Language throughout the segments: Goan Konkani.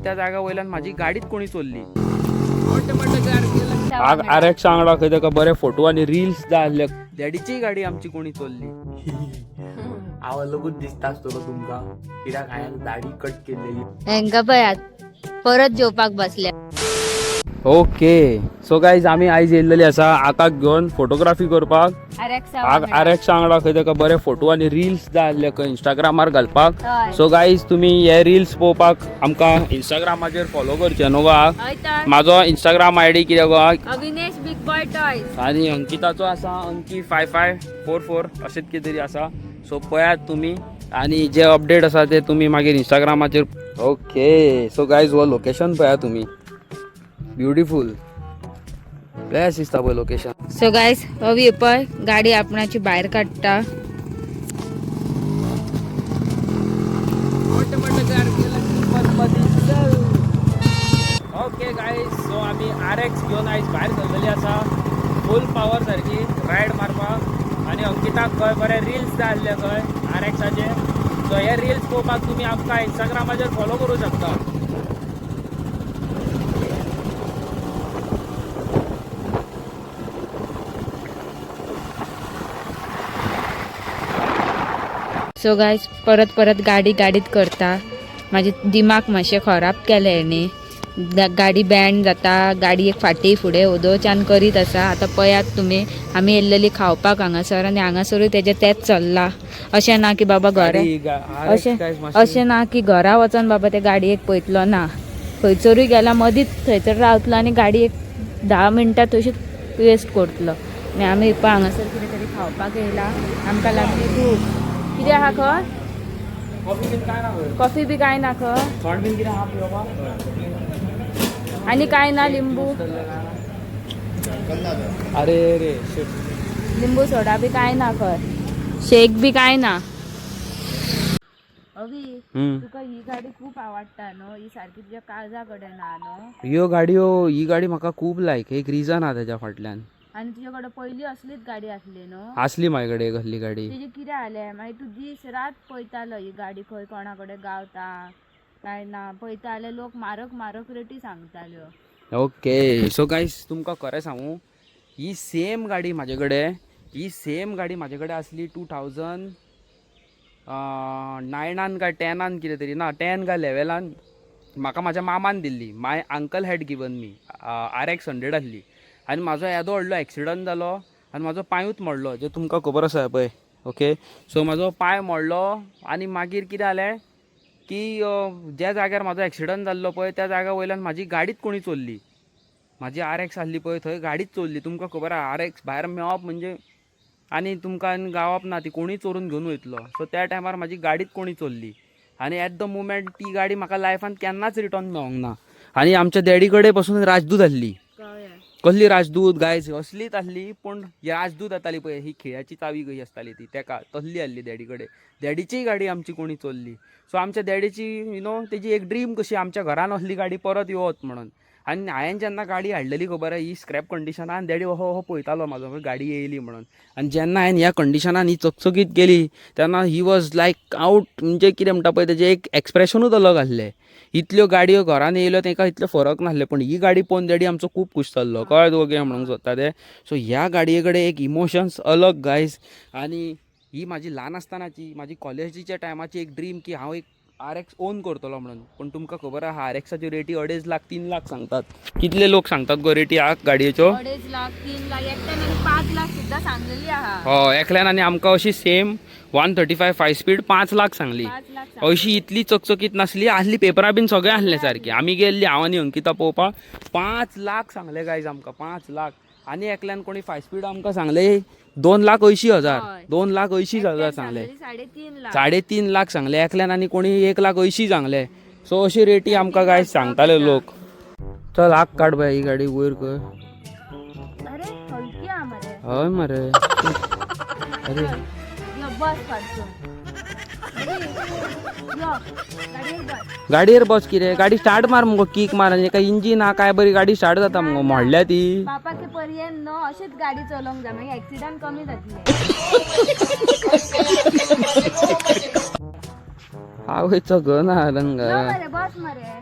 त्या जाग्या वयल्यान म्हाजी गाडीच कोणी चोरली. आर एक्स वांगडा खंय ताका बरे फोटो आनी रिल्स जाय आसले. डॅडीचीय गाडी आमची कोणी चोरली. आवलोकूच दिसता आसतलो तुमकां, कित्याक हांवें दाढी कट केलेली. हेंका पळयात, परत जेवपाक बसल्या. ओके, सो गायज, आमी आयज येयल्लेली आसा आकाक घेवन फोटोग्राफी करपाक. आर एक्स वांगडा खंय ताका बरे फोटो आनी रिल्स जाय आसले खंय इंस्टाग्रामार घालपाक. सो गायज, तुमी हे रिल्स पळोवपाक आमकां इंस्टाग्रामाचेर फॉलो करचे न्हू गो. म्हाजो इंस्टाग्राम I D कितें गो? Avinesh big boy toys. आनी अंकिताचो आसा अंकी 5544 अशेंच कितें तरी आसा. सो पळयात तुमी आनी जे अपडेट आसा ते तुमी मागीर इंस्टाग्रामाचेर. ओके, सो गायज, हो लोकेशन पळया तुमी, ब्युटिफूल बेस्ट दिसता पळय लोकेशन. सो गायज, अवी पळय गाडी आपणाची भायर काडटा. ओके गायज, सो आमी आर एक्स घेवन आयज भायर सरलेली आसा फूल पावर सारकी रायड मारपाक. आनी अंकिताक खंय बरे रिल्स जाय आसले खंय आर एक्साचे. सो हे रिल्स पळोवपाक तुमी आमकां इंस्टाग्रामाचेर फॉलो करूं शकता. सो गायज, परत परत गाडी गाडीत करता. म्हाजे दिमाग मातशें खराब केलें हेणी. गाडी बँड जाता, गाडी एक फाटी फुडें ओदोच्यान करीत आसा. आतां पळयात तुमी, आमी येयल्लेली खावपाक हांगासर आनी हांगासरूय तेजें तेंच चल्लां. अशें ना की बाबा घरा अशें अशें ना की घरा वचोन बाबा ते गाडयेक पळयतलो ना. खंयसरूय गेला, मदींच थंयसर रावतलो आनी गाडयेक 10 मिनटां तशीच वेस्ट करतलो. आनी आमी पळय हांगासर कितें तरी खावपाक येयला. आमकां लागली भूक. कितें आहा खंय? कॉफी बीन काय ना खंय? कॉफी बी काय ना खंय? थंड बीन कितें आहा पिवपाक? आनी काय ना? लिंबू? अरे रे shit. लिंबू सोडा बी काय ना खंय? शेक बी काय ना? अवी, तुका ही गाडी खूप आवडटा न्हू? ही सारकी तुज्या काळजा कडेन आहा न्हू? ह्यो गाडयो, ही गाडी म्हाका खूब लायक. एक रिजन आहा तेज्या फाटल्यान. आनी तुजे कडेन पयली असलीच गाडी आसली न्हू? आसली म्हाजे कडेन एक असली गाडी. तेजे कितें जालें मागीर? तूं दीस रात पळयतालो ही गाडी खंय कोणा कडेन गावता काय ना. पळयताले, लोक म्हारग म्हारग रेटी सांगताल्यो. ओके, सो गायज, तुमकां खरें सांगू, ही सेम गाडी म्हाजे कडेन, ही सेम गाडी म्हाजे कडेन आसली 2009 काय 10 कितें तरी ना, 10 काय 11 म्हाका म्हाज्या मामान दिल्ली. My uncle had given me RX 100 आसली. आनी म्हाजो येदो व्हडलो एक्सिडंट जालो आनी म्हाजो पांयूच मोडलो, जे तुमकां खबर आसा पळय. ओके, सो म्हाजो पांय मोडलो आनी मागीर कितें जालें की ज्या जाग्यार म्हाजो एक्सिडंट जाल्लो पळय, त्या जाग्या वयल्यान म्हाजी गाडीच कोणी चोरली. म्हाजी आर एक्स आसली पळय, थंय गाडीच चोरली. तुमकां खबर आहा, आर एक्स भायर मेळप म्हणजे आनी तुमकां गावप ना, ती कोणूय चोरून घेवन वयतलो. सो त्या टायमार म्हाजी गाडीच कोणी चोरली आनी एट the moment ती गाडी म्हाका लायफान केन्नाच रिटर्न मेळोंक ना. आनी आमच्या डॅडी कडेन पसून राजदूत आसली. कसली राजदूत गायज? असलीच आसली, पूण ही राजदूत येताली पळय, ही खिळ्याची चावी कशी आसताली ती तेका तसली आसली डॅडी कडेन. डॅडीचीय गाडी आमची कोणी चोरली. सो आमच्या डॅडीची you know तेजी एक ड्रीम कशी, आमच्या घरान असली गाडी परत येवत म्हणून. आनी हांवें जेन्ना गाडी हाडलेली, खबर आहा, ही स्क्रॅप कंडिशनान, डॅडी हो हो पळयतालो म्हाजो, गाडी येयली म्हणून. आनी जेन्ना हांवें ह्या कंडिशनान ही चकचकीत केली, तेन्ना he was like out. म्हणजे कितें म्हणटा पळय, तेजें एक एक्सप्रेशनूच अलग आसलें. इतल्यो गाडयो घरान येयल्यो, तांकां इतलो फरक नासले, पूण ही गाडी पळोवन डॅडी आमचो खूब खूश जाल्लो. कळ्ळें तुका कितें म्हणूंक सोदता तें? सो ह्या गाडये कडेन एक इमोशन्स अलग गायज. आनी ही म्हाजी ल्हान आसतनाची, म्हाजी कॉलेजीच्या टायमाची एक ड्रीम की हांव एक आर एक्स ओन करतलो म्हणून. पूण तुमकां खबर आहा, आर एक्साच्यो रेटी 2.5 लाख, 3 लाख सांगतात. कितले लोक सांगतात गो रेटी आ गाडयेच्यो? 2.5 लाख, 3 लाख, एकट्यान आनी 5 लाख सुद्दां सांगलेली आहा. हय, एकल्यान आनी आमकां अशी सेम 135 5 स्पीड 5 लाख सांगली. 5 लाख. अशी इतली चकचकीत नासली, आसली, पेपरां बीन सगळें आसलें सारकें. आमी गेल्ली, हांव आनी अंकिता पळोवपाक, 5 लाख सांगले गायज आमकां, 5 लाख. आनी एकल्यान कोणी फाय स्पीड आमकां सांगले 2,80,000. 2,80,000 सांगले. 3.5 लाख. 3.5 लाख सांगले एकल्यान आनी कोणी 1 लाख 80 सांगले. सो अशी रेटी आमकां गायज सांगताले लोक. चल, आग काड बाय, ही गाडी वयर कर. अरे, हलकी आहा मरे. हय मरे, अरे. यो, बस फाटसून. यो, गाडयेर बस. गाडयेर बस कितें? गाडी स्टार्ट मार मुगो, कीक मार आनी एका इंजीन आहा काय बरी गाडी स्टार्ट जाता मुगो. मोडल्या ती. बापाचे पर्यंत न्हू अशीच गाडी चलोवंक जाय, मागीर एक्सिडंट कमी जातले. आवयचो गन आहा रंग. यो मरे, बस मरे.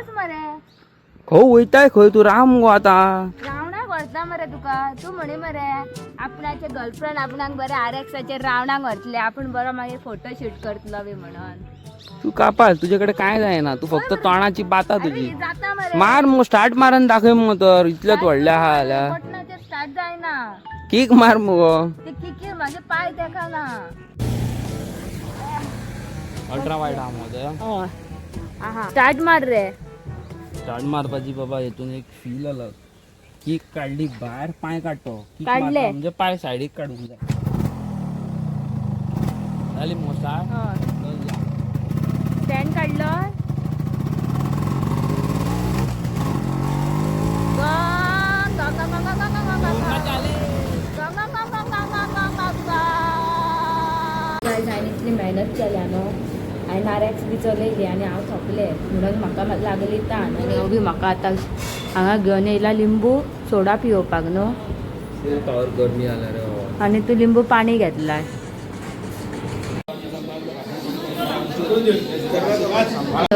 वच मरे. खंय वयताय खंय तूं? राम मुगो आतां. रावणाक व्हरता मरे तुका. तूं म्हणी मरे आपणाचे गर्लफ्रेंड आपणाक बरें are एक्साचेर रावणाक व्हरतले, आपूण बरो मागीर फोटो शूट करतलो बी म्हणून. तूं कापास, तुजे कडेन कांय जायना. तूं फक्त तोंडाची बाता अरे तुजी. जाता मरे. मार मुगो, स्टार्ट मारून दाखय मुगो तर. इतलेंच व्हडलें आहा जाल्यार. बटनाचेर स्टार्ट जायना. कीक मार मुगो. ते किकीर माझे पाय तेका. अल्ट्रा वायड आहा मुगो ते. स्टार्ट मार रे. स्टार्ट मारपाची बाबा हेतून एक फील आला. कीक काडली भायर, पांय काडटो. कीक काडले. मारता म्हणजे पांय सायडीक काडूंक जाय. जाली मुगो स्टार्ट? स्टँड काडलो. गॉंग, गॉंग, गॉंग, गॉंग, गॉंग, गॉंग, गॉंग, गॉंग. गॉंग, गॉंग, गॉंग, गॉंग, गॉंग, गॉंग, गॉंग, गॉंग. Guys, हांवें इतली मेहनत केल्या न्हू, हांवें आर एक्स बी चलयली आनी हांव थकलें म्हणून म्हाका लागली तान. आनी हांव बी म्हाका आतां हांगा घेवन येयला लिंबू सोडा पियोवपाक न्हू. पावर गरमी जाल्या रे बाबा. आनी तूं लिंबू पाणी घेतलाय.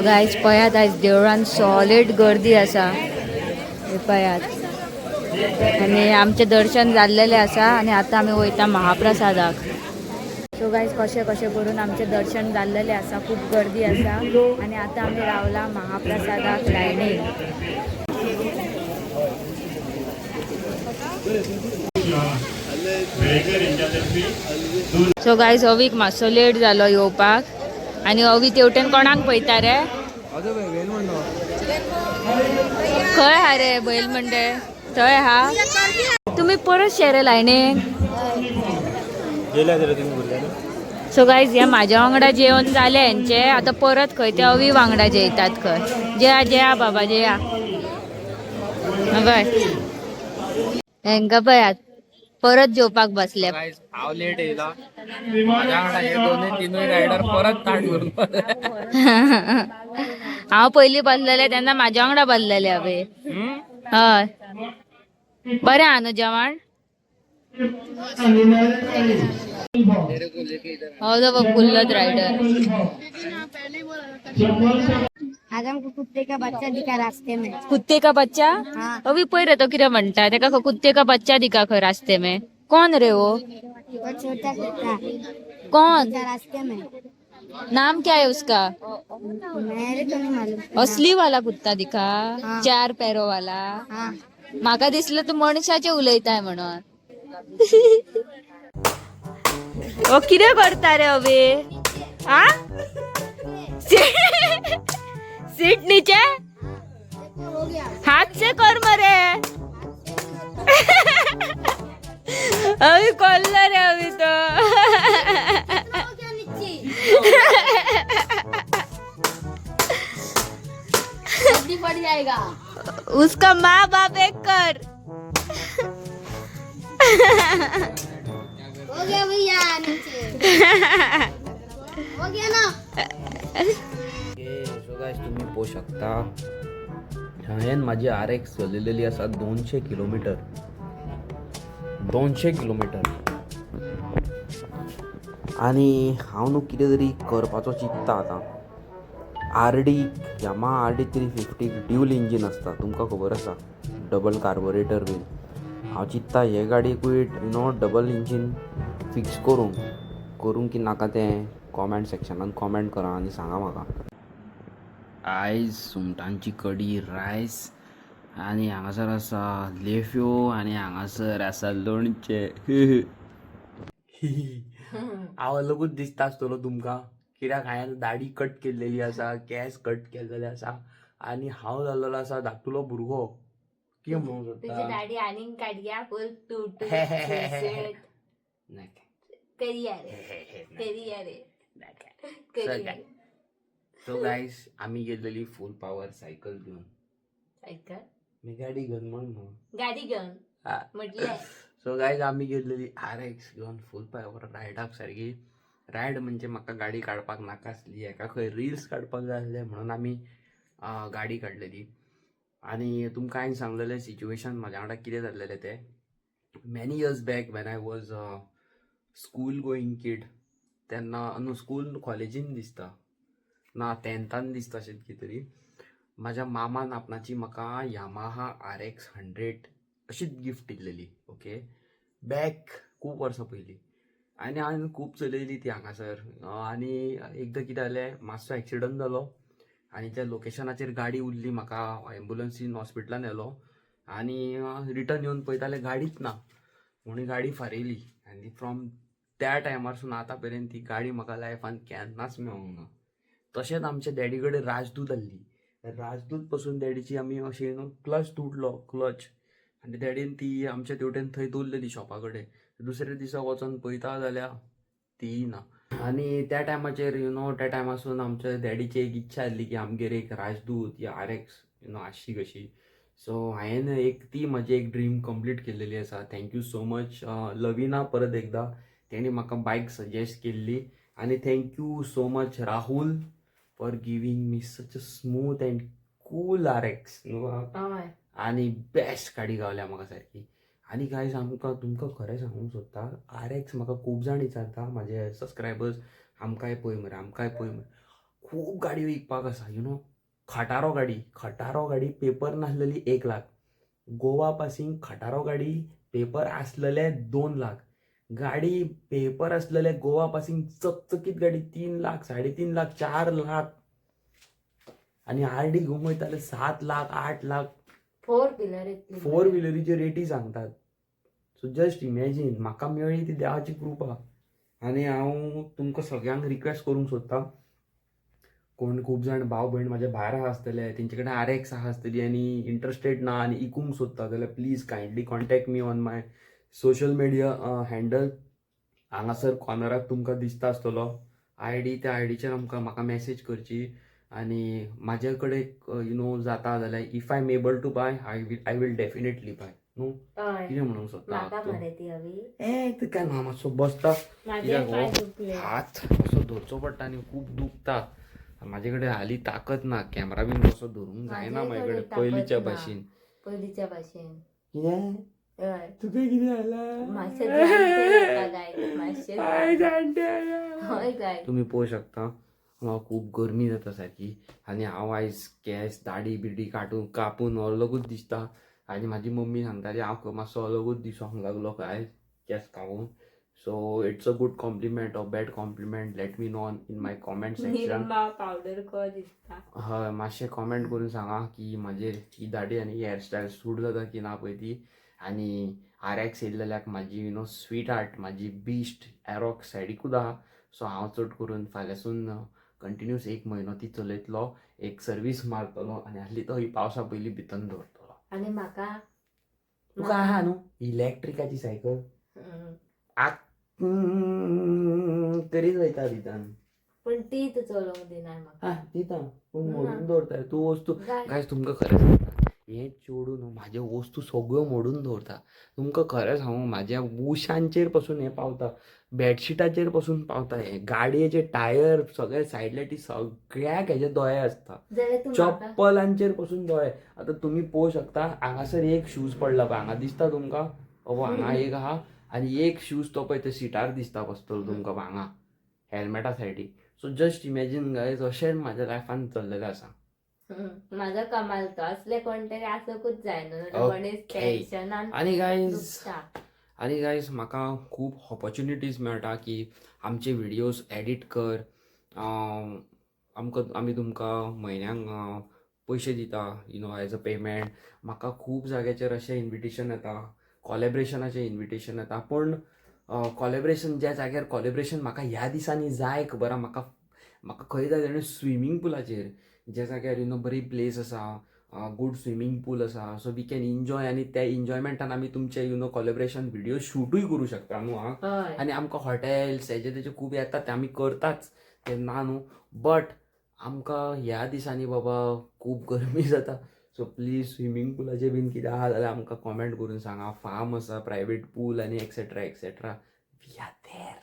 गायज, पळयात, आयज देवळान सॉलिड गर्दी आसा. हे पळयात, आनी आमचें दर्शन जाल्लेलें आसा आनी आतां आमी वयता महाप्रसादाक. सो गायज, कशें कशें करून आमचें दर्शन जाल्लेलें आसा. खूब गर्दी आसा आनी आतां आमी रावला महाप्रसादाक लायनीन. सो गायज, अवीक मातसो लेट जालो येवपाक आनी अवी तेवटेन कोणाक पळयता रे? खंय हा रे बैल मंडे? थंय हा. तुम्ही परत शेरे लायनीन. सो गायज, हे म्हाज्या वांगडा जेवण जालें हेंचें. आतां परत खंय ते अवी वांगडा जेयतात खंय. जेया जेया बाबा, जेया. बाय, हेंकां पळयात, परत जेवपाक बसले. गायज, हांव लेट येयला. म्हाज्या वांगडा हे दोनूय तिनूय रायडर परत ताट घेवन. हांव पयलीं बसलेले तेन्ना म्हाज्या वांगडा बसलेले अबे. हय, बरें आहा न्हू जेवण? हो, तो कुल्लत रायडर. आज हमको कुत्ते का बच्चा दिखा रास्ते में. कुत्ते का बच्चा? हाँ. अभी पयर रे तो कितें म्हणटा, तेका कुत्ते का बच्चा दिखा खंय रास्ते में. कोण रे वो? वो छोटा कुत्ता. कौन? दिखा रास्ते में. नाम क्या है उसका? मेरे तो नहीं मालूम. असली वाला कुत्ता दिखा? हाँ. चार पेरो वाला? हाँ. म्हाका दिसलं तू मनशाचे उलयताय म्हणून. ओ, कितें करता रे अबे? आ, सीट नीचे. हो गया. हाथ से कर मरे. अभी कोल्लो रे अभी तो. हो गया नीचे. सर्दी पड़ जाएगा. उसका माँ बाप एक कर. हो गया भैया, नीचे हो गया ना. सो गायज, तुम्ही पळोवंक शकता, हांवें म्हाजी आर एक्स चलयलेली आसा 200 किलोमिटर, 200 किलोमिटर. आनी हांव न्हू कितें तरी करपाचो चिंत्ता आतां. R D, Yamaha R D 350 dual engine आसता, तुमकां खबर आसा, डबल कार्बोरेटर बीन. हांव चिंत्ता हे गाडयेकूय डबल इंजीन फिक्स करूंक. करूंक की नाका तें कॉमेंट सेक्शनान कॉमेंट करा आनी सांगा म्हाका. आयज सुंगटांची कडी, रायस आनी हांगासर आसा लेफ्यो आनी हांगासर आसा लोणचें. हांव अलगूच दिसता आसतलो तुमकां, कित्याक हांवें दाडी कट केल्लेली आसा, केंस कट केल्लेले आसा आनी हांव जाल्लेलो आसा धाकटुलो भुरगो. कितें म्हणूंक सोदता? दाडी आनीक काडया फूल टू टू. नाका. करिया रे, करिया रे, करिया. सो गायस, आमी गेलेली फूल पावर सायकल घेवन. सायकल? मी गाडी घेवन म्हण न्हू. गाडी घेवन म्हटलें. सो गायज, आमी गेल्लेली आर एक्स घेवन फूल पावर रायडाक. सारकी रायड म्हणजे म्हाका गाडी काडपाक नाका आसली, हेका खंय रिल्स काडपाक जाय आसले म्हणून आमी गाडी काडलेली. आनी तुमकां हांवें सांगलेलें सिच्युएशन म्हाज्या वांगडा कितें जाल्लेलें तें. Many years back, when I was school going kid, तेन्ना न्हू, स्कूल कॉलेजीन दिसता ना, तेन्थान दिसता अशें कितें तरी. म्हाज्या मामान आपणाची म्हाका यामाहा RX 100 अशीच गिफ्ट दिल्लेली. ओके, बॅक खूब वर्सां पयलीं. आनी हांवें खूब चलयली ती हांगासर. आनी एकदां कितें जालें, मातसो एक्सिडंट जालो आनी त्या लोकेशनाचेर गाडी उरली. म्हाका एम्बुलन्सीन हॉस्पिटलान व्हेलो आनी रिटर्न येवन पळयता जाल्यार गाडीच ना. म्हणून गाडी फारयली आनी फ्रॉम त्या टायमारसून आतां मेरेन ती गाडी म्हाका लायफान केन्नाच मेळोंक ना. तशेंच आमच्या डॅडी कडेन राजदूत आसली. राजदूत पसून डॅडीची आमी अशें न्हू क्लच तुटलो, क्लच, आनी डॅडीन ती आमच्या तेवटेन थंय दवरलेली शॉपा कडेन. दुसऱ्या दिसा वचोन पळयता जाल्यार तीय ना. आनी त्या टायमाचेर you know त्या टायमासून आमच्या डॅडीची एक इच्छा आसली की आमगेर एक राजदूत या RX you know आसची कशी. सो हांवें एक ती म्हजी एक ड्रीम कंप्लीट केल्लेली आसा. Thank you so much Lavina, परत एकदां तेणी म्हाका बायक सजेस्ट केल्ली. आनी thank you so much Rahul for giving me such a smooth and cool RX न्हू. हय. आनी बेस्ट गाडी गावल्या म्हाका सारकी. आनी गायज, आमकां तुमकां खरें सांगूंक सोदता, RX म्हाका खूब जाण विचारता, म्हाजे सबस्क्रायबर्स, आमकांय पळय मरे, आमकांय पळय मरे. खूब गाडयो विकपाक आसा you know. खटारो गाडी, खटारो गाडी पेपर नासलेली 1 लाख, गोवा पासींग खटारो गाडी पेपर आसलेले 2 लाख, गाडी पेपर आसलेले गोवा पासींग चकचकीत गाडी 3 लाख, 3.5 लाख, 4 लाख आनी RD घेवंक वयताले 7 लाख, 8 लाख. फोर व्हिलर येतली. फोर व्हिलरीच्यो रेटी सांगतात. सो जस्ट इमॅजीन, म्हाका मेळ्ळी ती देवाची कृपा. आनी हांव तुमकां सगळ्यांक रिक्वेस्ट करूंक सोदतां, कोण खूब जाण भाव भयण म्हाजे भायर आसा आसतले, तेंचे कडेन RX आसा आसतली आनी इंट्रस्टेड ना आनी इकूंक सोदता जाल्यार please kindly contact me on my social media handle. हांगासर कॉर्नराक तुमकां दिसता आसतलो ID. त्या आयडीचेर आमकां म्हाका मॅसेज करची आनी म्हाजे कडेन you know जाता जाल्यार, if I am able to buy, I will definitely buy न्हू. हय. कितें म्हणूंक सोदता म्हाका तूं? मरे ती हवी. ए, ते काय ना, मातसो बसता. म्हाजे कित्याक पांय हो दुखले. हात असो धरचो पडटा आनी खूब दुखता. म्हाजे कडेन हालीं ताकत ना, कॅमेरा बीन कसो धरूंक जायना. म्हाजेय म्हाजे कडेन कडेन पयलींच्या ताकत ना. भाशेन. पयलींच्या भाशेन. कितें? हय. तुका कितें जालां? मातशें जाणटे जाता गायज, मातशें. हय, जाणटे जालां. हय गायज. तुमी पळोवंक शकता, म्हाका खूब गरमी जाता सारकी आनी हांव आयज केंस दाडी बिडी काटून कापून अलगूच दिसता. आनी म्हाजी मम्मी सांगताली हांव मातसो अलगूच दिसोंक लागलो काय केंस कापून. So it's a good compliment or bad compliment, let me know in my comment section. Nirma powder को दिसता. हय, मातशें कॉमेंट करून सांगा की म्हाजेर ही दाडी आनी हेअरस्टायल सूट जाता की ना पळय ती. आनी RX येयली जाल्यार म्हाजी you know sweet heart, म्हाजी बिस्ट एरोक्स सायडीकूच आहा. सो हांव चड करून फाल्यांसून कंटिन्यूस एक म्हयनो ती चलयतलो, एक सर्वीस मारतलो आनी आहली तो ही पावसा पयलीं भितर दवरतलो. आनी म्हाका तुका आहा न्हू इलेक्ट्रिकाची सायकल? हम्म. आक करीत वयता भितर. पण ती तूं चलोवंक दिना म्हाका. हा, दिता पूण मोडून दवरता तूं वस्तू. गाय गायज, तुमकां खरें सांगता, हें चेडूं न्हू म्हाज्यो वस्तू सगळ्यो मोडून दवरता. तुमकां खरें सांगू, म्हाज्या उशांचेर पसून हें पावता, बेडशिटाचेर पसून पावता हें, गाडयेचे टायर सगळे सायड लायटी सगळ्याक हेजे दोळे आसता. जाल्यार तूं म्हाका चप्पलांचेर पसून दोळे. आतां तुमी पळोवंक शकता, हांगासर एक शूज पडला पळय, हांगा दिसता तुमकां. हो हांगा एक आहा आनी एक शूज तो पळय त्या सिटार दिसता बसतलो तुमकां हांगा हेल्मेटा सायडीक. सो जस्ट इमॅजीन गायज, अशें म्हाज्या लायफान चल्लेलें आसा. म्हाजो कमाल तो असले कोण तरी आसकूच जाय न्हू, मनीस टेन्शनान आनी गायज दुखता. आनी गायज, म्हाका खूब ऑपॉर्च्युनिटीज मेळटा की आमचे व्हिडियोज एडिट कर, आमकां आमी तुमकां म्हयन्यांक पयशे दिता you know as a payment. म्हाका खूब जाग्याचेर अशें इन्विटेशन येता, कॉलेब्रेशनाचें इन्विटेशन येता. पूण कॉलेब्रेशन, ज्या जाग्यार कॉलेब्रेशन म्हाका ह्या दिसांनी जाय खबर आहा, म्हाका म्हाका खंय जाय जाणा, स्विमींग पुलाचेर, ज्या जाग्यार you know बरी प्लेस आसा, गूड स्विमींग पूल आसा, सो we can enjoy आनी त्या एन्जॉयमेंटान आमी तुमचे you know collaboration video शुटूय करूं शकता न्हू आं. हय. आनी आमकां हॉटेल्स हेजे तेजे खूब येतात, ते आमी करताच, ते ना न्हू, बट आमकां ह्या दिसांनी बाबा खूब गरमी जाता. सो प्लीज स्विमींग पुलाचें बीन कितें आहा जाल्यार आमकां कॉमेंट करून सांगा. फार्म आसा, प्रायवेट पूल आनी etcetera etcetera, we are there.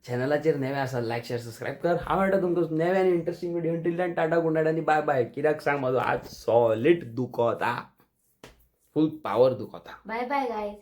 चॅनलाचेर नवे आसा, लायक शेअर सबस्क्रायब कर. हांव मेळटा तुमकां नवे आनी interesting video. Till then, tata, good night आनी बाय बाय. कित्याक सांग, म्हाजो हात सॉलीड दुखता, फूल पावर दुखता. Bye bye guys.